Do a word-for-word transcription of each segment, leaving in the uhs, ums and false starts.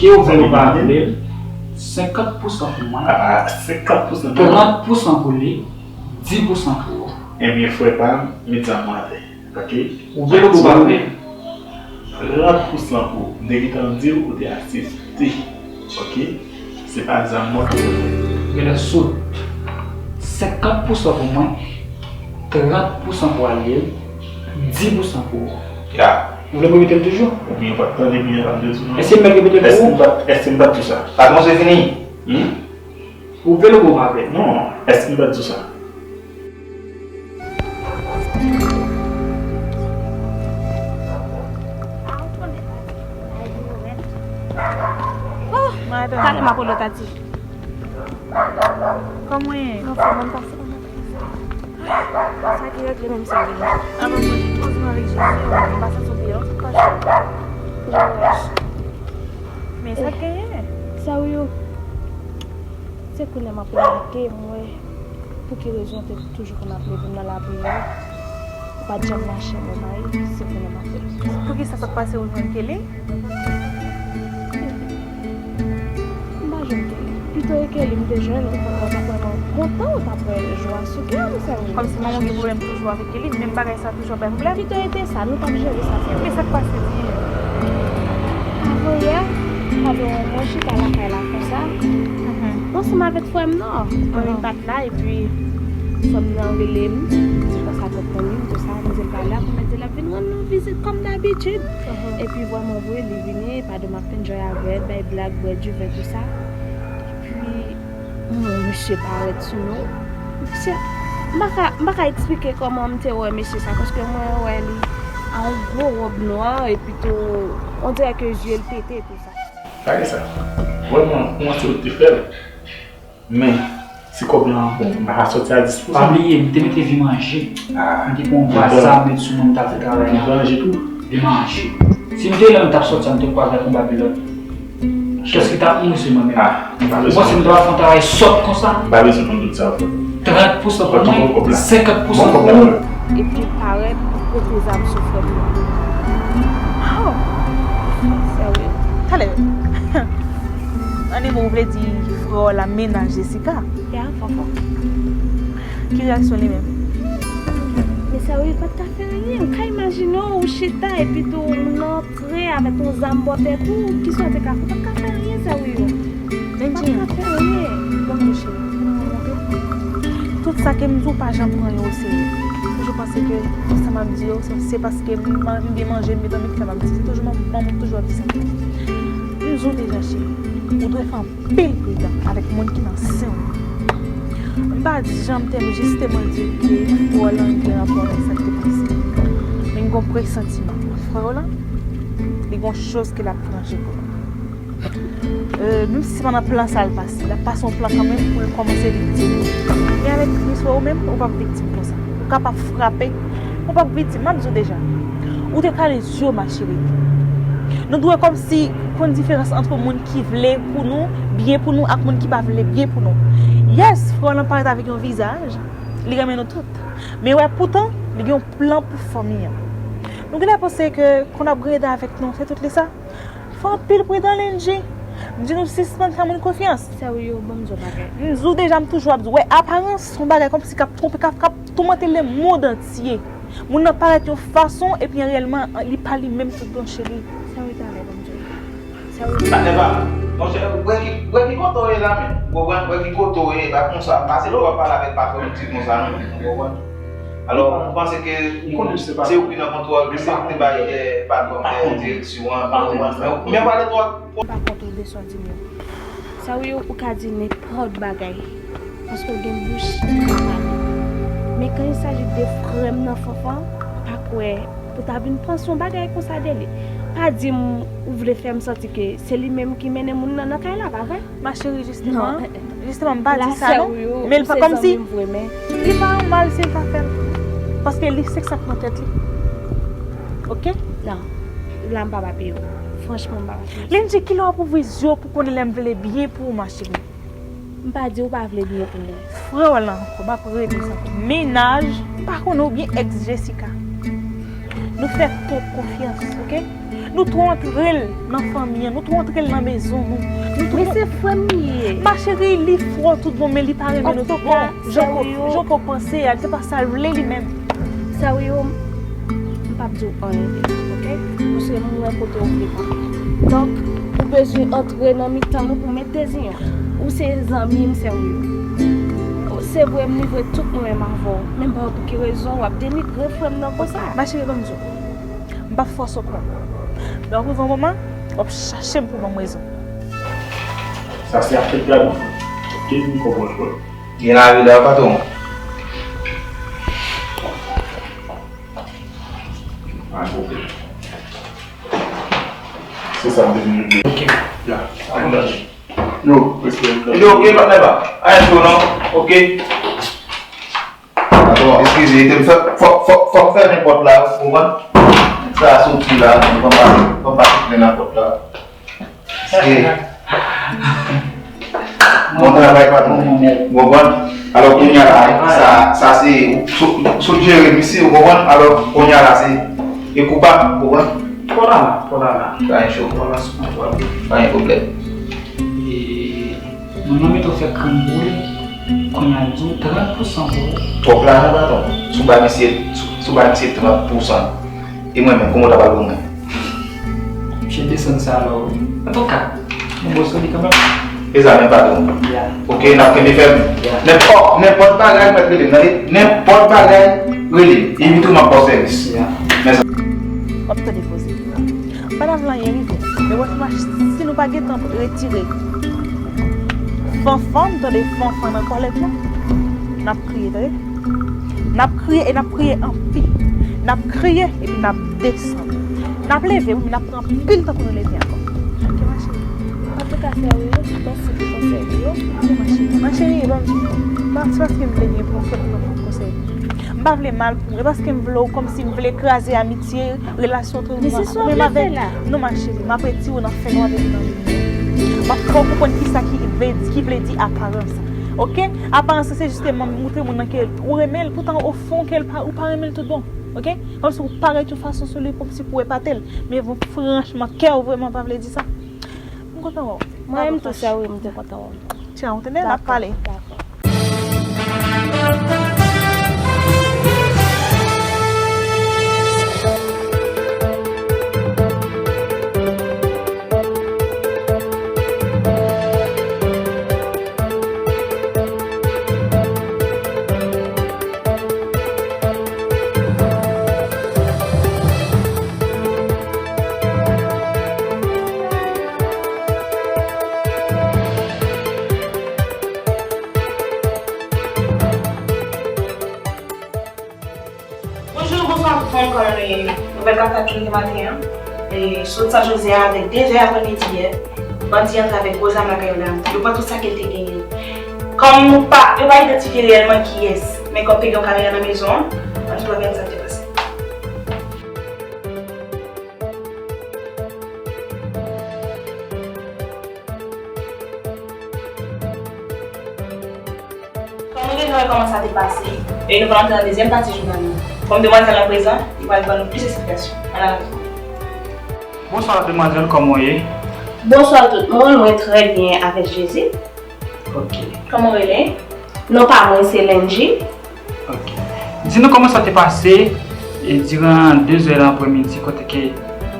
E ou vle ou pa vle, senkant pousan pou mwen, ah, senkant pousan pou mwen, trant pousan pou li, dis pousan pou ou. Ebyen, frè pa m, met zam mwen atè, oke? Ou vle ou pa vle. Trant pousan pou ou. M te gentan di w, ou te aksepte, oke? Se pa zam mwen pou ou. Genlè sot. Senkant pousan pou mwen, trant pousan pou Ariel, dis pousan pou ou. Ya. Ou vle m repete l toujou? Oubyen ou pa t tande byen, pa m te di w non. Èske m mèt repete l pou ou? Èske m pa t, èske m pa t di w sa? Patwon, se fini. Hmm? Ou vle l oubyen ou pa vle? Non, èske m pa t di w sa? Oh, madanm. Talè m ap rele w, Tati. Kòman w ye? Anfòm, ann pase kòman? Sa ki regle menm sa vini. Avan mwen poze m avèk Jezi, mwen pa santi byen, tout pa chou. Men sa k genyen? Sa ou yo? Se kounye a m ap remake, m wè pou ki rezon w te toujou konn ap leve m nan lapriyè. Ou pa t janm lache m, ou bay, se kounye a m ap leve. Poukisa sa t pase ou jwenn Kelly? M pa jwenn Kelly. Pito e Kelly m te jwenn, ou konn wè m ap vrèman kontan, ou t ap wè jou a sou kè m, sè m. Kòmsi manman w gen pwoblèm toujou avèk Kelly, menm bagay sa toujou ap bay pwoblèm. Pito e te sa, nou t ap jere sa, sè m. Men sa k pase byen? Avanyè, padon, mwen chita lakay la konsa. Mhm. Ansanm avèk frè m nan, mwen menm pa t la, epi frè m nan rele m, di konsa kòk mwen li, m di sa, m di l pa la, pou mwen di l ap vin rann nou vizit kòm dabitid. Mhm. Epi vrèman vre, li vini, padon, m ap enjoy avè l, bay blag, bwè diven, tou sa. Epi, hmm, misye parèt sou nou. Misye, m pa ka, m pa ka eksplike kòman m te wè mesye sa, paske mwen wè li a yon gwo wòb nwa, epi tou, on dirè ke zye l pete, tou sa. Gade sa. Vrèman, kòman se ou te fè l? Men, si kòb lan bon, m pa ka sòti a dis pou san. Pa bliye, m te mete vi manje. Ah. M te pran yon vwazan, m met sou mwen, m t ap fè travay la. Vi manje tou? Vi manje. Si m te la, m t ap sòti, m te kwaze ak yon Babilòn. Kiyès ki t ap mouri, se mwen menm. Ah, m pa bezwen. Ou panse m ta pral fè yon travay sòt konsa? M pa bezwen konn tout sa, frè. Trant pousan pou mwen, senkant pousan pou ou. Epi parèt pou pote zam sou frè m nan. Oh! Serye. Talè. An de mo, ou vle di frè w la mennaj Jessica? Ya, fò fò. Ki reyaksyon li menm? Men serye, pa t ka fè anyen. Ou ka imajine w, ou chita, epi tou, moun nan antre avèk yon zam bò tèt ou, kisa w te ka fè? Ou pa t ka fè anyen, serye. Ou pa t ka fè anyen. Bon, mon cheri, tout sa ke m di w, pa janm pran yo oserye. Toujou panse ke sa m ap di yo, se, se paske m, m gen manje, m gen dòmi ki fè m ap di. Se toujou manman, manman m toujou ap di sa. M di w deja, cheri, ou dwe fè anpil pridan avèk moun ki nan sen w yo. M pa janm te jisteman di w ke frè w lan gen rapò avèk sa k te pase. Men m gen yon presantiman. Frè w lan, li gen yon choz ke l ap tranje pou nou. Euh, menm si se pa nan plan sa l pase, l ap pase yon plan kanmenm pou l kòmanse viktim. Men avèk Kris, ou menm, ou p ap viktim konsa. Ou kapab frape, ou p ap viktim. M ap di w deja. Ou te kale zye w, ma chérie. Nou dwe kòmsi konn diferans ant moun ki vle pou nou, byen pou nou, ak moun ki pa vle byen pou nou. Yes, frè w lan parèt avèk yon vizaj, li renmen nou tout. Men wè, poutan, li gen yon plan pou fanmi an. Nou genlè panse ke konn ap grede avèk nou, se tout li sa? Fè anpil pridan, Lindji. M di nou sispann fè moun konfyans. Sè w yo, ban m di w bagay. M di w deja, m toujou ap di w, wè, aparans se yon bagay kòmsi k ap twonpe, k ap, k ap toumante lemonn antye. Moun nan parèt yon fason, epi an reyèlman, li pa li menm tout bon, cheri. Sè w yo, talè, ban m di w. Sè w yo. Patnè pa m, monchè, wè ki, wè ki kote w ye la menm. Ou konprann? Wè ki kote w ye, e pa konsa. Pase lè w ap pale avèk patwon, di konsa, non. Ou konprann? Alò, ou panse ke se ou ki nan kontwòl, se ou ki te bay, eh, patwon, eh, direksyon an, men, men w pale twòp. M pa kont ou de sa w di m yo. Sa w yo, ou ka di nenpòt bagay. Paske w gen bouch ki ka pale. Men kan il s'agit de frè m nan, Fanfan, m pa kwè pou ta vin panse yon bagay konsa de li. Pa di m ou vle fè m santi ke se li menm ki mennen moun nan nan kay la, pa vre? Ma chérie, jisteman, jisteman, m pa di sa non. Men li pa kòmsi, li pa yon mal si l ta fè l. Paske li se sa k nan tèt li. Oke? Non. La, m pa p apiye w. Franchman, m pa p apiye w. Lindji, kilè w ap ouvri zye w pou konnen lè m vle byen pou ou, ma chérie? M pa di ou pa vle byen pou mwen. Frè w lan ankò, m ap rele sa ankò. Mennaj, m pa konnen, oubyen ex Jessica. Nou fè twòp konfyans, oke? Nou twò antre l nan fanmi an, nou twò antre l nan mezon nou. Nou twò... Men se frè m li ye. Ma chérie, li fò tout bon, men li pa renmen nou tout bon. Antouka, jan w panse a, se pa sa l vle li menm. Sè Wiyou, m p ap di w anyen de li, oke? Paske m wè kote w vle pran. Donk, ou bezwen antre nan mitan nou pou met deziyon. Ou se zanmi m, Sè Wiyou. Se vre, m livre tout mwen menm avè w. Men m pa wè pou ki rezon w ap denigre frè m nan konsa. Ma chérie, ban m di w. M p ap fòse w pran. Lè w rive yon moman, w ap chache m pou ban m rezon. Sa se afè dragon. Oke, m konprann frè m. Gen lavi la, patwon. Pa gen pwoblèm. Se sa m te vin regle. Oke. Ya. Yo, respè m. Yo, oke, patnè pa. Ayen cho non. Oke. Patwon, eskize, te m fè, fòk, fòk, fòk fèmen pòt la, ou konprann? Sa soti la, fò m pa, fò m pa tounen nan pòt la. Paske, bon travay, patwon. Ou konprann? Alò, kounye a la, sa, sa se, sou, sou jere, misye, ou konprann? Alò, kounye a la, se, e kou pa m, ou konprann? Pòt la la, pòt la la. Pa gen cho. Pòt la sou kontwòl. Pa gen pwoblèm. E, Mwen, mwen mete w fè krim pou li, kounye a l di w trant pousan pou ou. Twòp lajan, patwon. Si w bay misye, si, si w bay misye trant pousan, e mwen menm, kòman w ta pral ban mwen? Misye desann sa la, wi. Antouka, mwen bòs ou li kanmenm. E sa menm, patwon. Ya. Oke, n ap kenbe fèm. Ya. Nenpòt, nenpòt bagay, mèt rele m, tande? Nenpòt bagay, rele m. Epi tou, m ap ba w sèvis. Ya. Mèsi. W ap tande koze. M pa ta vle anyen rive. Men wè, si nou pa gentan retire fanfan, m tande fanfan nan kòlèt la, n ap kriye, tande. N ap kriye e n ap kriye anpil. N ap kriye epi n ap desann. N ap leve, wi, men n ap pran anpil tan pou nou leve ankò. Oke, ma chérie. Antouka, Sè Wiyou, mèsi pou konsèy ou yo. Oke, ma chérie. Ma chérie, ban m di w, se paske m vle gen pou m fè pou nou pran konsèy. M pa vle mal pou ou, e paske m vle w kòmsi m vle kraze amitye, relasyon tou. Men se sa w vle fè la. Non, ma chérie, m ap retire w nan fè nwa, mete w nan limyè. M ap fè w konprann kisa ki vle, ki vle di aparans. Oke? Aparans se jisteman montre moun nan ke ou renmen l, poutan o fon kè l pa, ou pa renmen l tout bon. Oke? Kòmsi ou parèt yon fason sou li, kòmsi pou w epate l. Men bon, franchman, kè w vrèman pa vle di sa. M kontan wè w. Mwen menm tou, Sè Wiyou, m te kontan wè w. Tchao, ou tande? N ap pale. Dakò. Bonjou, bonswa tout moun, kòman nou ye? Nouvèl k ap fèt jounen maten an. E, sot San Jozè avèk de zè aprèmidi yè, bandi antre avèk gwo zam lakay yon dam. Yo pran tout sa ke l te genyen. Kòm nou pa, yo pa idantifye reyèlman kiyès, men kòm te gen yon kamera nan mezon an, ann swa gade sa k te pase. Kòm nou deja wè kòman sa te pase, e nou pral antre nan dezyèm pati jounal nou. Kòm demwazèl an prezan, li pral ban nou plis esplikasyon. Ann al avèk mwen. Bonswa, demwazèl, kòman w ye? Bonswa tout moun, mwen trè byen avèk Jezi. Ok. Kòman w rele? Non pa mwen se Lenji. Ok. Di nou kòman sa te pase, e, diran de zè nan aprèmidi, kote ke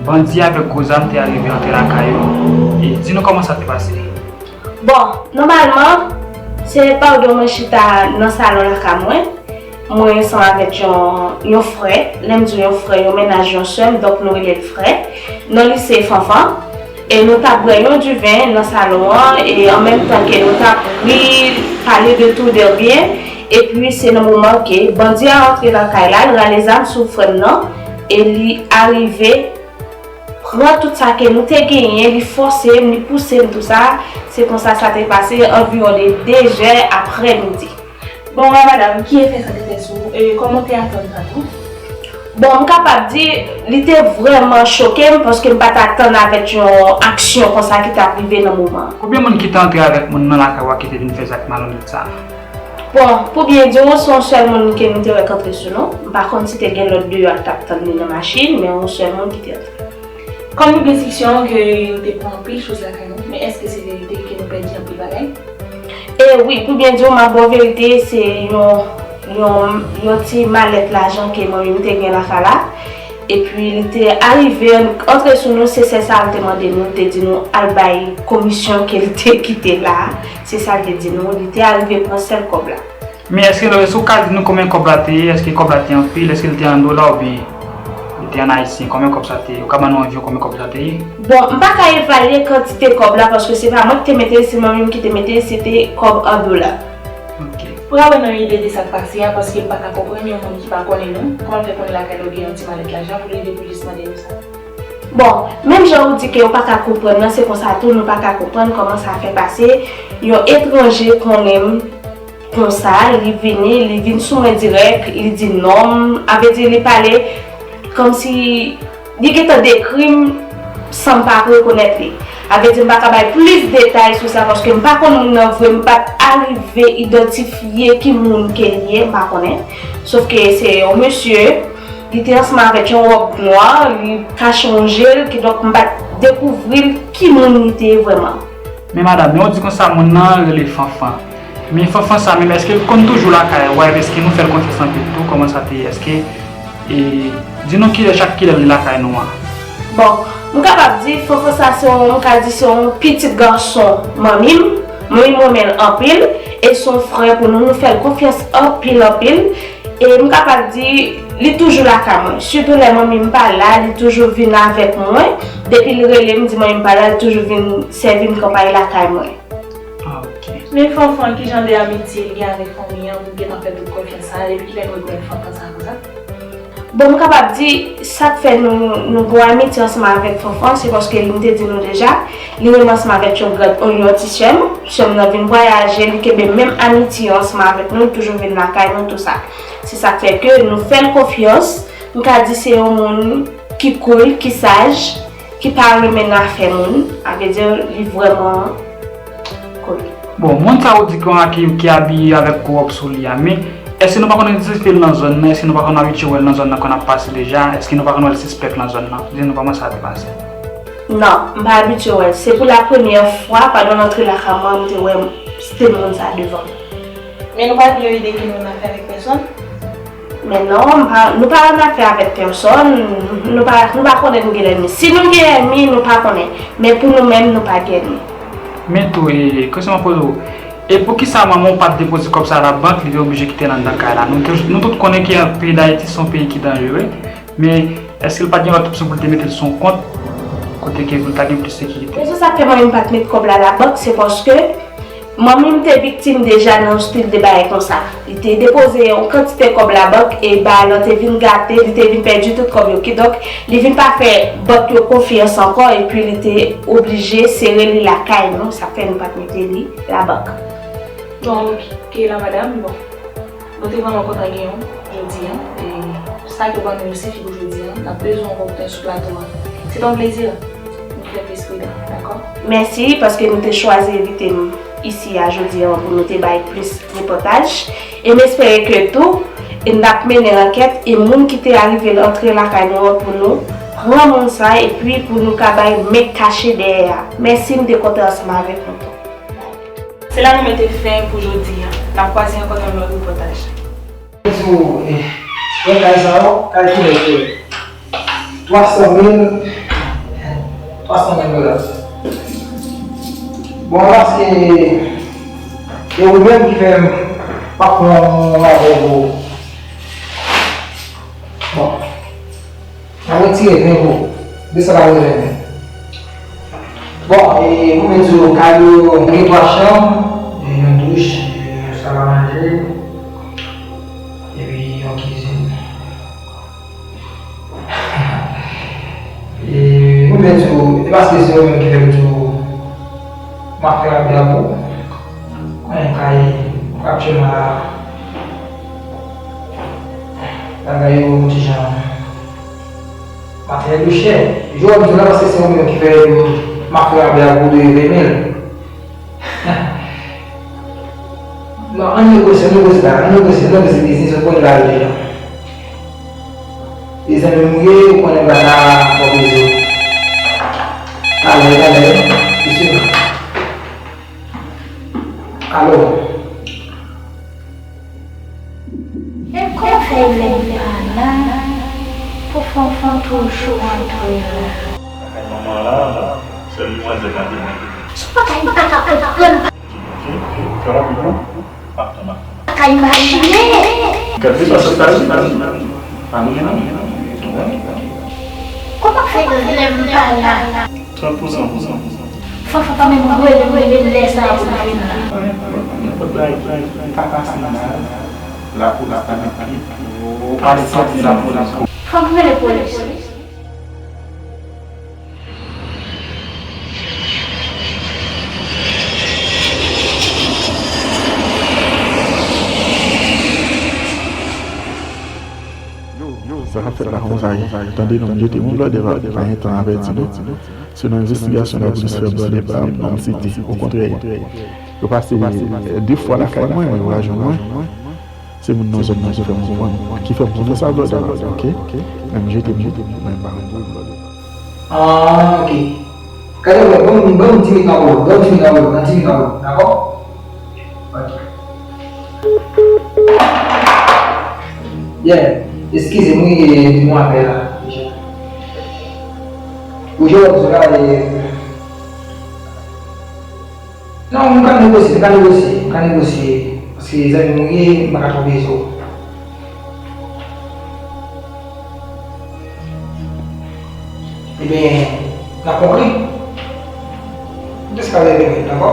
bandi avèk gwo zam te arive antre lakay ou. E di nou kòman sa te pase. Bon, nòmalman, se padon mwen chita nan salon lakay mwen. Mwen ansanm avèk yon, yon frè. Lè m di yon frè, yon mennaj yon sè m, donk nou rele l frè. Non li se Fanfan. E nou t ap bwè yon diven nan salon an, e an menm tan ke nou t ap ri, pale de tou de byen. Epi se nan moman ke bandi a antre nan kay la, l rale zam sou frè m nan, e li arive pran tout sa ke nou te genyen, li fòse m, li pouse m, tou sa. Se konsa sa te pase, anviwon de de zè aprèmidi. Bon, wè madanm, ki efè sa te fè sou ou? E kòman w te atann sa tou? Bon, m kapab di, li te vrèman choke m, paske m pa t atann avèk yon aksyon konsa ki t ap rive nan moman an. Konbyen moun ki te antre avèk moun nan lakay ou a ki te vin fè zak malonèt sa a? Bon, pou byen di w, se yon sèl moun ke nou te wè k antre sou nou. M pa konn si te gen lòt deyò a k t ap tann li nan machin, men yon sèl moun ki te antre. Kòm nou gen diskisyon ke nou te pran anpil choz lakay nou, men èske se verite ke nou pèdi anpil bagay? E wi, pou byen di w, m ap ba w verite, se yon, yon, yon ti malèt lajan ke manmi m te gen lakay la. Epi li te arive antre sou nou, se sè sa a li te mande nou, li te di nou al bay komisyon ke li te kite la a. Se sa li te di nou, li te arive pran sèl kòb la. Men èske, èske w ka di nou konbyen kòb la te ye? Èske kòb la te anpil? Èske l te an dola oubyen li te an ayisyen? Konbyen kòb sa te ye? Ou ka ban nou anviwon konbyen kòb sa te ye? Bon, m pa ka evalye kantite kòb la paske se pa mwen ki te mete l, se manmi m ki te mete l, se te kòb an dola. Ok. Pou ka ban nou yon ide de sa k pase a, paske m pa ka konprann yon moun ki pa konnen nou, kòman l fè konnen lakay la w gen yon ti malèt lajan pou li vin pou jis mande nou sa. Bon, menm jan ou di ke ou pa ka konprann nan, se konsa tou nou pa ka konprann kòman sa fè pase. Yon etranje konnen m konsa, li vini, li vin sou mwen dirèk, li di non m, a vle di li pale kòmsi li gentan dekri m san m pa rekonèt li. A vle di m pa ka bay plis detay sou sa paske m pa konn moun nan vre, m pa t arive idantifye ki moun ke li ye, m pa konnen. Sof ke se yon mesye, li te ansanm avèk yon wòb nwa, li kache yon je l, kidonk m pa t dekouvri l ki moun li te ye vrèman. Men madanm, men w di konsa moun nan rele Fanfan. Men Fanfan sa menm, èske l konn toujou lakay ou a? Epi èske nou fè l konfyans anpil tou? Kòman sa te ye? Èske, e, di nou kilè, chak kilè l lakay nou an? Bon, m kapab di Fanfan sa se yon, m ka di se yon pitit gason manmi m. Manmi m renmen l anpil, e se yon frè pou nou, nou fè l konfyans anpil, anpil. E m kapab di, li toujou lakay mwen. Sitou lè manmi m pa la, li toujou vin avèk mwen. Depi l rele m, di manmi m pa la, li toujou vin sèvi m kanpay lakay mwen. Ah, ok. Men Fanfan, ki jan de amitye l gen avèk fanmi an pou l gentan fè tout konfyans sa a? Depi kilè nou rekonèt Fanfan sa konsa? Bon, m kapab di, sa k fè nou, nou gen yon amitye ansanm avèk Fanfan, se paske li, m te di nou deja, li renmen ansanm avèk yon gran, yon ti sè m. Sè m nan vin vwayaje, li kenbe menm amitye ansanm avèk nou, li toujou vin lakay nou, tou sa. Se sa k fè ke nou fè l konfyans. M ka di se yon moun ki cool, ki saj, ki pa renmen nan afè moun. A vle di, li vrèman cool. Bon, moun sa ou di ki, ki, ki abiye avèk gwo wòb sou li a, men èske nou pa konn idantifye l nan zòn nan? Èske nou pa konn abitye wè l nan zòn nan kon ap pase deja? Èske nou pa konn wè l sispèk nan zòn nan? Di nou kòman sa te pase. Non, m pa abitye wè l. Se pou la premyè fwa, pandan m antre lakay mwen, m te wè, m te moun sa devan m. Men nou pa gen yon ide ke nou nan afè avèk pèsòn? Men non, m pa, nou pa nan afè avèk pèsòn, nou pa, nou pa konnen nou gen lènmi. Si nou gen lènmi, nou pa konnen. Men pou nou menm, nou pa gen lènmi. Men tou, e, kesyon m ap poze w, e poukisa manman w pa t depoze kòb sa a labank, li te oblije kite l anndan kay la? Nou te, nou tout konnen ke peyi Dayiti se yon peyi ki danjere, men èske l pa t gen lòt opsyon pou l te mete l sou yon kont kote ke pou l ta gen plis sekirite? Rezon sa k fè manmi m pa t met kòb la labank, se paske manmi m te viktim deja nan yon stil de bagay konsa. Li te depoze yon kantite kòb labank e bagay lan te vin gate, li te vin pèdi tout kòb yo. Kidonk, li vin pa fè bank yo konfyans ankò epi li te oblije sere li lakay nou, sa k fè nou pa t mete li labank. Donk, la madanm, bon. Nou te vrèman kontan gen w jodi a. E sa ke w ban nou yo sifi pou jodi a. N ap bezwen w ankò pou w te sou plato a. Se te yon plezi. Nou fè plis pridan, dakò? Mèsi paske nou te chwazi envite m isi a jodi a pou nou te bay plis repòtaj. E m espere ke tou, e n ap mennen ankèt e moun ki te arive antre lakay nou an pou nou pran moun sa epi pou nou ka bay men kache dèyè a. Mèsi, m te kontan ansanm avèk nou tou. Se la nou mete fen pou jodi a. N ap kwaze ankò nan yon lòt repòtaj. Di w, eh, yon kay sa yo, kay koulè vè. Twa san mil, twa san mil dola. Bon, paske e ou menm ki fè m pa pran yon avè w. Bon. Mwen retire ven pou de san katreven. Bon, e pou mwen di w, kay yo gen twa chanm, e yon douch, e yon sal a manje, epi yon kizin. E pou mwen di w, e paske se yo menm ki fè m di w, m ap fè rapid ak ou. Konnen kay aktyèlman la, bagay yo yon ti jan. Materyèl yo chè. Jodi a paske se ou menm ki fè m ap fè rapid ak ou de ven mil. Non, ann negosye, ann negosye bagay, ann negosye, ann negosye biznis, ou konnen bagay yo deja. E zanmi m ou ye, ou konnen m pa ka fè w plezi. Alo, talè, mesye. Alo. E kòman fè lè m pa la pou Fanfan toujou antre la? Lakay manman la, sèl demwazèl la te manke. Sou bagay m pa ka konprann. Ok, ok, fè rapid non. M ap tann, m ap tann. Pa ka imajine. Kèlkeswa sa k ta rive, pa nou gen non. Kòman fè lè m pa la? Trant pou san, pou san, pou san. Fanfan pa menm rele m, rele m lè sa a pou l vin la. Nenpòt bagay ki ta pase mal, lapolis ta met pye. Pale santi lapolis. Fòk m rele polis. Sa k ap fèt la konsa ye. Tande non, m jete yon blòdè pa, pa gen tan a pèdi non. Se nan envestigasyon lapolis fè blòdè pa m, non m site. Okontrè, yo pase de fwa lakay mwen, men yo pa jwenn mwen. Se moun nan zòn nan ki fè m konprann. Ki fè m konn fè sa blòdè pa m, ok? Men m jete m, men m pa konn pou blòdè. Ah, ok. Gade, wè, ban m, ban m di minit nan bolo, ban m di minit nan bolo, nan di minit nan bolo, dakò? Ok. Yeah, eskize m wi, e, pou apèl la, deja. Ou jwe wòl sou la, e, non, m ka negosye, m ka negosye, m ka negosye, paske zanmi m ou ye, m pa ka twò peze w. Ebyen, n ap konprann. Jiska lè demen, dakò?